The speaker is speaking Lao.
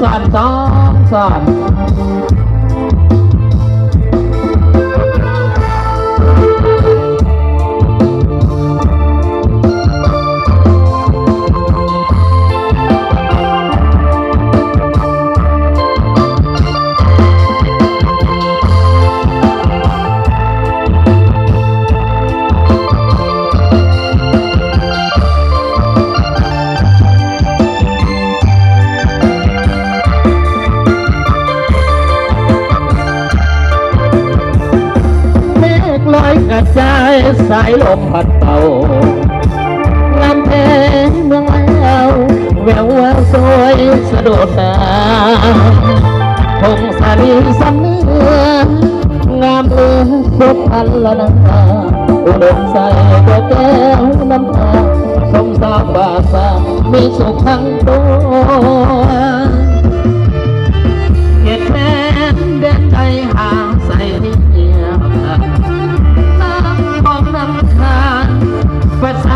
ບ້ານສອງສອນ. ເມກລອຍກະຈາຍ ສາຍລົມພັດເປົ່າ ງາມແທ້ເມືອງລາວ ແວວວາວສວຍສະດຸດຕາ ພົງສາລີສຳເໜືອ ງາມເລີດພົບພັນລະນາ ອຸດົມໃສແກ່ແກ້ວນ້ຳຕາ ສົມສາວປາສາ ມີສຸກທັງຕົວ ເຂດແດນແດນໃດຫາໃສ ນ້ຳຂອງນ້ຳທານ ປະຊາ